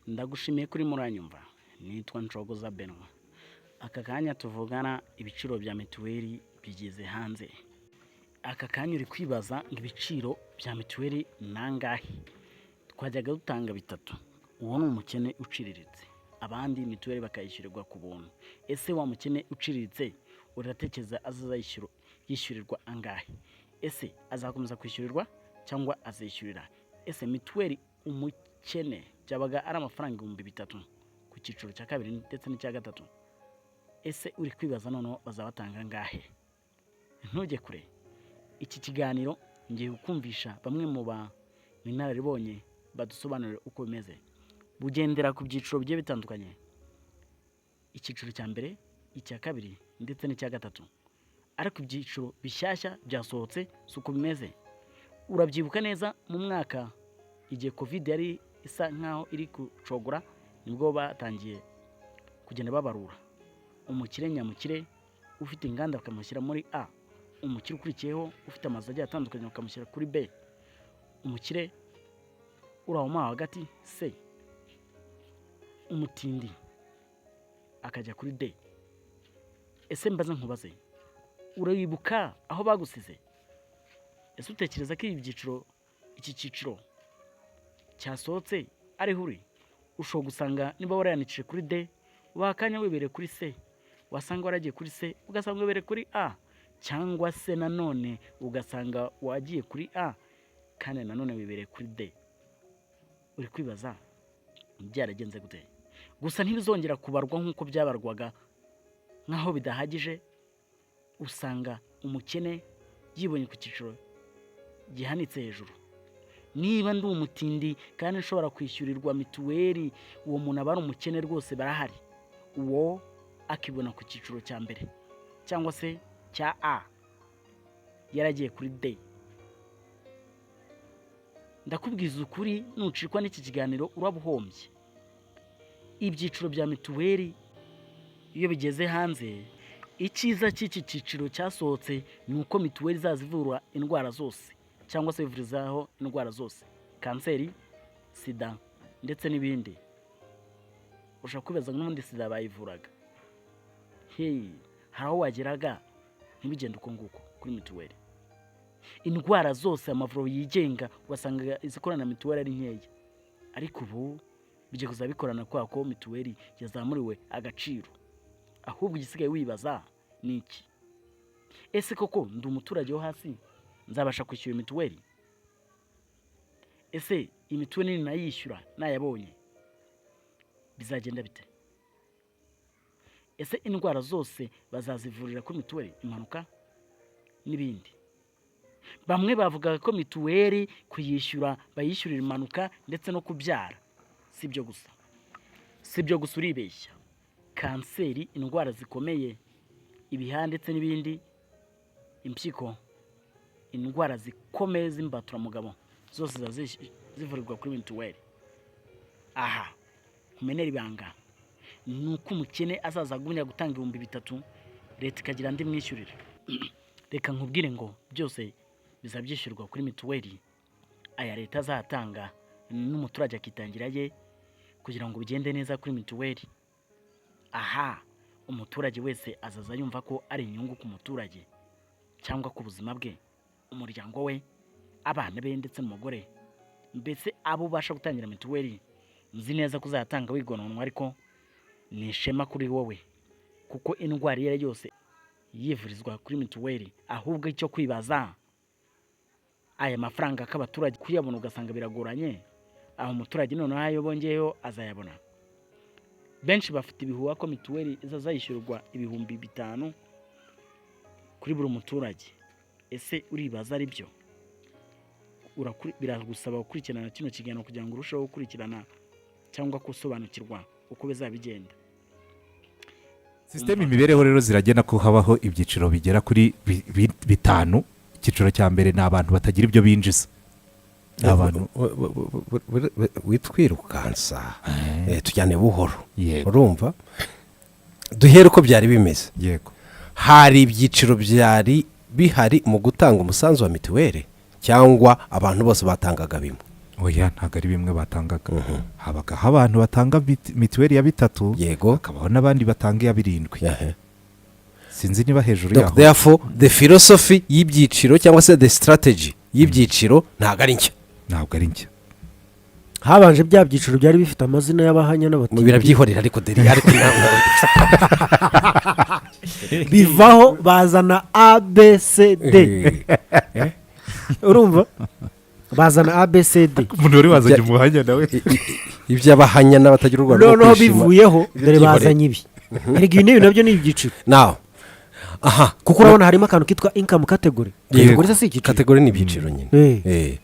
Ndagushimiye kuri muranyumva. Nitwa Nshogoza Benoit. Aka kanya tuvugana, ibiciro bya mituweli bigeze hanze. Aka kanya uri kwibaza ngo ibiciro bya mituweli ni angahe? Twajyaga dutanga bitatu, uwo ni umukene uciriritse, abandi mituweli bakayishyurirwa ku buntu. Ese wa mukene uciriritse uratekereza azayishyura yishyurirwa angahe? Ese azakomeza kwishyurirwa cyangwa azishyurira? Ese mituweli umukene byabaga ari amafaranga 3000 ku cyiciro cya kabiri ndetse n'icya gatatu? Ese uri kwibaza noneho bazabatanga angahe? Ntujye kure, iki kiganiro ngiye kukumvisha bamwe mu ba inararibonye badusobanurire uko bimeze. Bugendera ku byiciro bigiye bitandukanye: icyiciro cya mbere, icya kabiri ndetse n'icya gatatu. Ariko ibyiciro bishyashya byasohotse si uko bimeze. Urabyibuka neza, mu mwaka igihe COVID yari isa nkaho iri gucogora, nibwo batangiye kugenda babarura umukire nyamukire ufite inganda bakamushyira muri A, umukire ukurikiyeho ufite amazu agiye atandukanye bakamushyira kuri B, umukire uri aho mo hagati C, umutindi akajya kuri D. Ese mbaze nkubaze, uribuka aho bagusize? Ese utekereza ko ibi byiciro, iki cyiciro cyasohotse ariho uri? Ushobora gusanga niba warayandikishije kuri D, wakanya wibereye kuri C, wasanga waragiye kuri C ugasanga wibereye kuri A, cyangwa se nanone ugasanga wagiye kuri A kandi nanone wibereye kuri D. Uri kwibaza byaragenze gute? Gusa ntibizongera kubarwa nk'uko byabarwaga, nk'aho bidahagije. Usanga umukene yibonye ku cyiciro gihanitse hejuru. Niba ndi umutindi kandi nshobora kwishyurirwa mituweli, uwo muntu aba ari umukene rwose, barahari, uwo akibona ku cyiciro cya mbere cyangwa se cya A yaragiye kuri D. Ndakubwiza ukuri, nucikwa n'iki kiganiro uraba uhombye. Ibyiciro bya mituweli iyo bigeze hanze, icyiza cy'iki cyiciro cyasohotse ni uko mituweli izaza ivura indwara zose, cyangwa se ivurizaho indwara zose: kanseri, sida ndetse n'ibindi. Ushobora kwibaza ngo n'ubundi sida bayivuraga heyi? Hari aho wageraga ntibigende uko nguko kuri mituweli. Indwara zose, amavuriro yigenga ugasanga izikorana na mituweli ari nkeya, ariko ubu bigiye kuzaba bikorana kubera ko mituweli yazamuriwe agaciro. Ahubwo igisigaye wibaza ni iki: ese koko ndi umuturage wo hasi, nzabasha kwishyura mituweli? Ese imituweli nayishyura nayabonye bizagenda bite? Ese indwara zose bazazivurira kuri mituweli, impanuka n'ibindi? Bamwe bavugaga ko mituweli kuyishyura bayishyurira impanuka ndetse no kubyara. Si ibyo gusa, si ibyo gusa, uribeshya. Kanseri, indwara zikomeye, ibihaha ndetse n'ibindi, impyiko, indwara zikomeye z'imbaturamugabo, zose ziba zivurirwa kuri mituweli. Aha nkumenera ibanga ni uko umukene azaza agumya gutanga 3000, leta ikagira andi mwishyurira. Reka nkubwire ngo byose biza byishyurwa kuri mituweli, aya leta azatanga n'umuturage akitangira ye kugira ngo bigende neza kuri mituweli. Aha umuturage wese azaza yumva ko ari inyungu ku muturage cyangwa ku buzima bwe, umuryango we, abana be ndetse n'umugore, mbese abo ubasha gutangira mituweli. Nzi neza ko uzayatanga wigononwa, ariko ni ishema kuri wowe kuko indwara iyo ari yo yose yivurizwa kuri mituweli. Ahubwo icyo kwibaza, aya mafaranga ko abaturage kuyabona ugasanga biragoranye, aho umuturage noneho ayo bongeyeho azayabona? Benshi bafite ibihuha ko mituweli izazayishyurwa 5000 kuri buri muturage. Ese uribaza ari byo? Biragusaba gukurikirana kino kiganiro kugira ngo urusheho gukurikirana cyangwa gusobanukirwa uko bizaba bigenda. Sisiteme imibereho rero ziragena ko habaho ibyiciro bigera kuri bitanu. Icyiciro cya mbere ni abantu batagira ibyo binjiza, ni abantu Witwirukansa, tujyane buhoro. Yego. Urumva, duhere uko byari bimeze. Yego. Hari ibyiciro byari bihari mu gutanga umusanzu wa mituweli, cyangwa abantu bose batangaga bimwe? Oya, ntabwo ari bimwe batangaga. Habagaho abantu batanga mituweli ya bitatu, hakabaho n'abandi batanga iya birindwi. Sinzi niba hejuru Donc, yaho. therefore the philosophy y'ibyiciro cyangwa se the strategy y'ibyiciro ntabwo ari nshya. Ntabwo ari nshya. Habanje bya byiciro byari bifite amazina y'abahanya n'abatindi. Birabyihorera, ariko deri, ariko Bivaho, bazana A, B, C, D. Urumva, bazana A, B, C, D. Umuntu wari wazanye umuhanya nawe. Iby'abahanya n'abatagira u Rwanda rwo Noneho kwishima. bivuyeho, dore Byihorere. bazanye ibi. Erega ibi n'ibi nabyo ni ibyiciro, Nawe aha. Kuko urabona harimo akantu kitwa income category. Category se si icyiciro? Category ni ibyiciro nyine.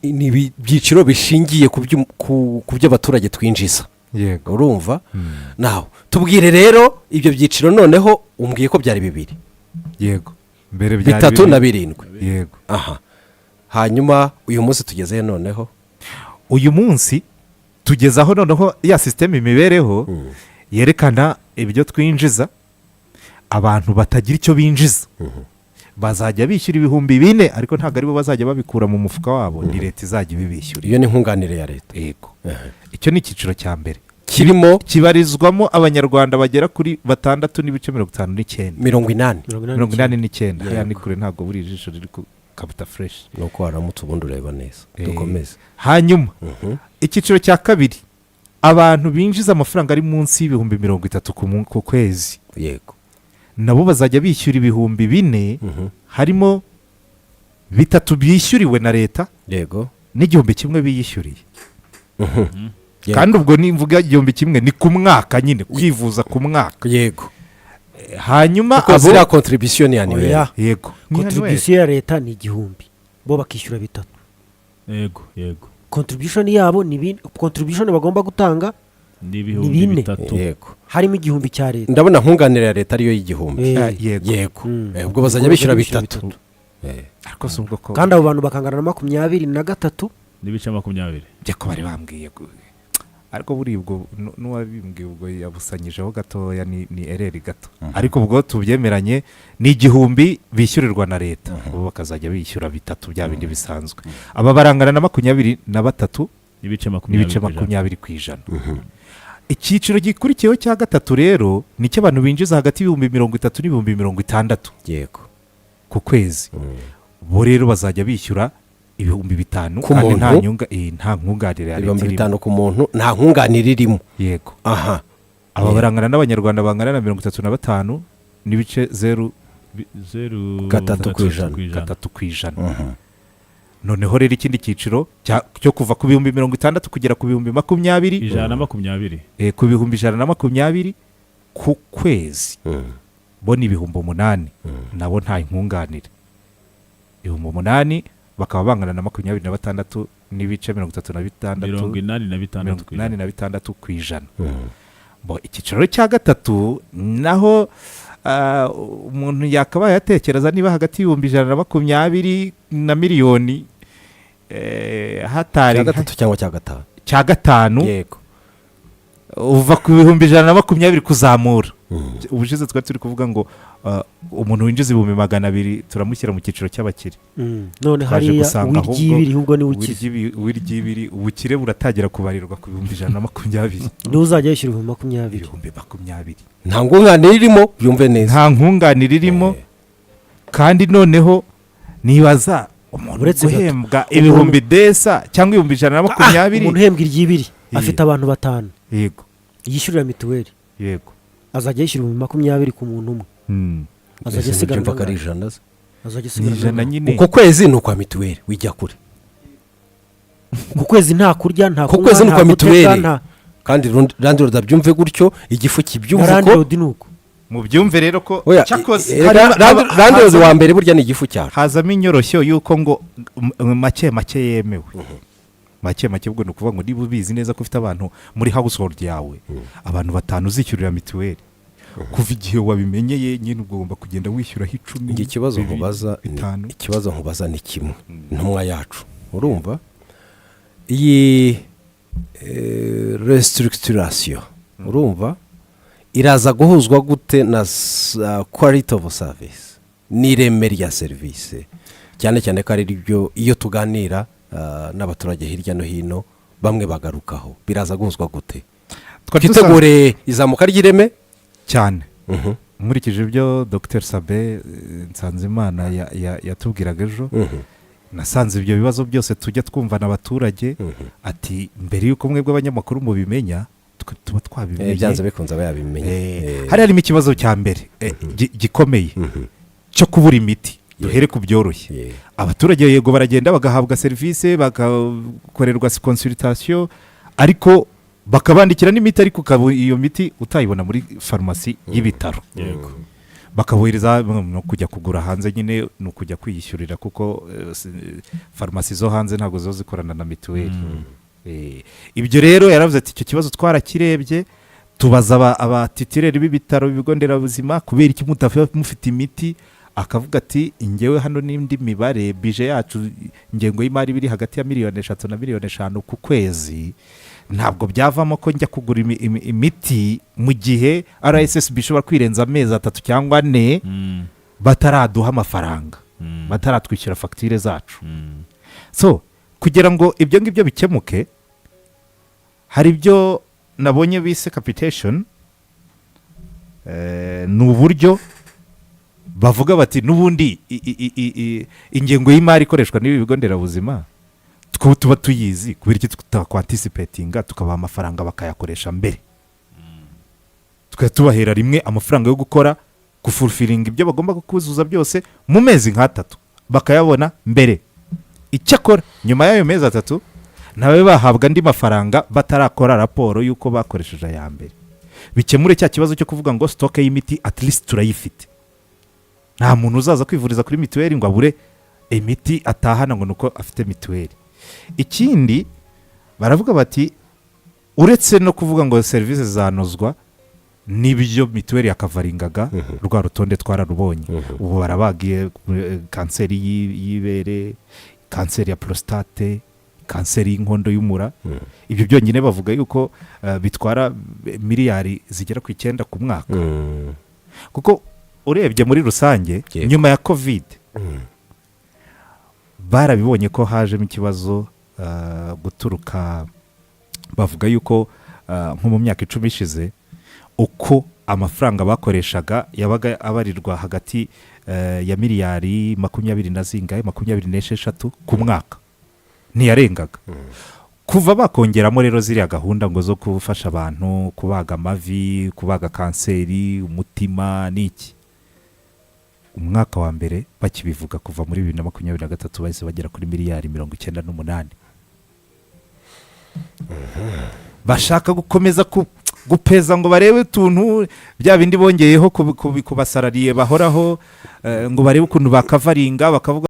Ni ibyiciro bishingiye ku byo abaturage twinjiza. Urumva, nawe tubwire rero ibyo byiciro. Noneho umbwiye ko byari bibiri. Yego, mbere byari Bitatu bibiri. na birindwi. Yego. Aha, hanyuma uyu munsi tugezehe noneho? Uyu munsi tugeze aho noneho ya sisiteme imibereho yerekana ibyo twinjiza. Abantu batagira icyo binjiza bazajya bishyura 4000, ariko ntabwo aribo bazajya babikura mu mufuka wabo, ni leta izajya ibibishyura. Iyo ni nkunganire ya leta. Yego, icyo ni icyiciro cya mbere. Kirimo? Kibarizwamo Abanyarwanda bagera kuri 6.59. 80. 89. Hariya ni kure, ntabwo buri jisho riri ku kabuta fresh. Ni uko waramutse, ubundi ureba neza. Dukomeze. Hanyuma icyiciro cya kabiri, abantu binjiza amafaranga ari munsi y'ibihumbi 30 ku kwezi, nabo bazajya bishyura 4000, harimo bitatu byishyuriwe na leta n'1000 biyishyuriye. Kandi ubwo nimvuga 1000 ni ku mwaka nyine, kwivuza ku mwaka. Hanyuma Kuko abo ziriya contribution ni annuel. Oya. Yego, ni annuel. Contribution ya leta ni 1000, bo bakishyura bitatu. Yego. Contribution yabo ni bine, contribution bagomba gutanga Ni ibihumbi ni bine. bitatu. Harimo 1000 cya leta. Ndabona nkunganire ya leta ariyo y'1000. Yego. Yego. Ubwo bazajya bishyura bitatu. Ariko si ubwo ko Kandi abo bantu bakangana na 23 n'ibice 20. Njye ko bari bambwiye ariko buriya ubwo n'uwabimbwiye ubwo yabusanyijeho gatoya, ni erreur gato, ariko ubwo tubyemeranye ni 1000 bishyurirwa na leta, bo bakazajya bishyura bitatu, bya bindi bisanzwe. Aba barangana na 23 n'ibice 20 n'ibice ku ijana. 20%. Icyiciro gikurikiyeho cya gatatu rero ni icy'abantu binjiza hagati y'ibihumbi 30 n'ibihumbi 60 ku kwezi. Bo rero bazajya bishyura 5000 Ku kandi nta muntu? nyunga, nta nkunganire ya leta Ibihumbi irimo. bitanu ku muntu, nta nkunganire irimo. Yego. Aba barangana n'Abanyarwanda bangana na 35 n'ibice 0 Zeru Gatatu ku ijana. 3%. Noneho rero ikindi cyiciro cyo kuva ku bihumbi 60 kugera ku bihumbi 20 120. Ku 120,000 ku kwezi, bo ni 8000, nabo nta nkunganire. 8000 bakaba bangana na 26.36. 86 mirongo ku ijana. 86%. Bo icyiciro cya gatatu naho umuntu yakabaye atekereza niba hagati y'ibihumbi 120 na miliyoni hatari Cya gatatu cyangwa cya gatanu? Cya gatanu. Uva ku bihumbi 120 kuzamura. Ubushize twari turi kuvuga ngo umuntu winjiza 200,000 turamushyira mu cyiciro cy'abakire. None Twaje hariya gusanga ahubwo uw'iryibiri ahubwo niwe ukize. Uw'iryibiri, ubukire buratangira kubarirwa ku 120,000. Niwe uzajya yishyura 20,000. 20,000. Nta nkunganire irimo, byumve neza. Nta nkunganire irimo. Kandi noneho nibaza umuntu Uretse gato. guhembwa ibihumbi desa cyangwa 120,000. Umuntu uhembwa iry'ibiri afite abantu batanu yishyurira mituweli, azajya yishyura 20,000 ku muntu umwe. Azajya Ese asigarana ntibyumva ko ari angahe? 100 se? Azajya Ni asigarana 100 angahe? nyine. Uko kwezi ni ukwa mituweli, wijya kure. Ku kwezi nta kurya, nta Ku kunywa, kwezi ni nta ukwa guteka, mituweli. nta Kandi landlord abyumve gutyo, igifu na kibyumve uko. landlord ni uko. Mubyumve rero ko Oya, cyakoze landlord wa mbere burya ni igifu cyacu. Hazamo inyoroshyo y'uko ngo make make yemewe. Make make ubwo ni ukuvuga ngo niba ubizi neza ko ufite abantu muri household yawe, abantu batanu uzishyurira mituweli, kuva igihe wabimenyeye nyine ubwo ugomba kugenda wishyuraho 10, Njye ikibazo 2, nkubaza 5. Ikibazo nkubaza ni kimwe, intumwa yacu. Urumva iyi restructuration, urumva iraza guhuzwa gute na quality of service n'ireme rya serivisi, cyane cyane ko ari byo iyo tuganira? n'abaturage hirya no hino bamwe bagarukaho. Biraza guhuzwa gute? Twari Twitegure izamuka ry'ireme. Cyane. Nkurikije ibyo Dr Sabin Nsanzimana yatubwiraga ejo, nasanze ibyo bibazo byose tujya twumvana abaturage, ati mbere y'uko mwebwe abanyamakuru mubimenya, twe tuba twabimenye. Byanze bikunze aba yabimenye. Hari harimo ikibazo cya mbere gikomeye cyo kubura imiti. Duhere ku byoroshye. Abaturage yego baragenda bagahabwa serivisi, bagakorerwa consultation, ariko bakabandikira n'imiti, ariko ukaba iyo miti utayibona muri farumasi y'ibitaro, bakabohereza no kujya kugura hanze. Nyine ni ukujya kwiyishyurira, kuko farumasi zo hanze ntabwo ziba zikorana na mituweli. Ibyo rero yaravuze ati icyo kibazo twarakirebye, tubaza abatitulaires b'ibitaro, ibigo nderabuzima, kubera iki mutava mufite imiti? Akavuga ati ingewe hano n'indi mibare, budget yacu, ingengo y'imari biri hagati ya miliyoni 3 na miliyoni 5 ku kwezi, ntabwo byavamo ko njya kugura imiti mu gihe RSSB ishobora kwirenza amezi 3 cyangwa 4 bataraduha amafaranga, bataratwishyura fagitire zacu. So kugira ngo ibyo ngibyo bikemuke, hari ibyo nabonye bise capitation. Ni uburyo bavuga bati n'ubundi ingengo y'imari ikoreshwa n'ibi bigo nderabuzima two tuba tuyizi, kubera iki tutakwa-anticipatinga tukabaha amafaranga bakayakoresha mbere, tukajya tubahera rimwe amafaranga yo gukora, gufulfillinga ibyo bagomba kuzuza byose mu mezi nk'atatu, bakayabona mbere. Icyakora nyuma y'ayo mezi 3 ntabe bahabwa andi mafaranga batarakora raporo y'uko bakoresheje aya mbere. Bikemure cya kibazo cyo kuvuga ngo stock y'imiti at least turayifite, nta muntu uzaza kwivuriza kuri mituweli ngo abure imiti atahana ngo ni uko afite mituweli. Ikindi baravuga bati uretse no kuvuga ngo serivisi zanozwa, n'ibyo mituweli yakacoveringaga, rwa rutonde twararubonye. Ubu barabagiye kanseri y'ibere, kanseri ya prostate, kanseri y'inkondo y'umura. Ibyo byonyine bavuga yuko bitwara miliyari zigera ku 9 ku mwaka, kuko urebye muri rusange nyuma ya COVID barabibonye ko hajemo ikibazo, guturuka bavuga yuko nko mu myaka 10 ishize, uko amafaranga bakoreshaga yabaga abarirwa hagati ya miliyari makumyabiri na zingahe, 26 ku mwaka, ntiyarengaga. Kuva bakongeramo rero ziriya gahunda ngo zo gufasha abantu kubaga amavi, kubaga kanseri, umutima n'iki, umwaka wa mbere bakibivuga, kuva muri 2023, bahise bagera kuri miliyari 98. Bashaka gukomeza gupeza ngo barebe utuntu bya bindi bongeyeho ku basalariés bahoraho, ngo barebe ukuntu bakacoveringa, bakavuga.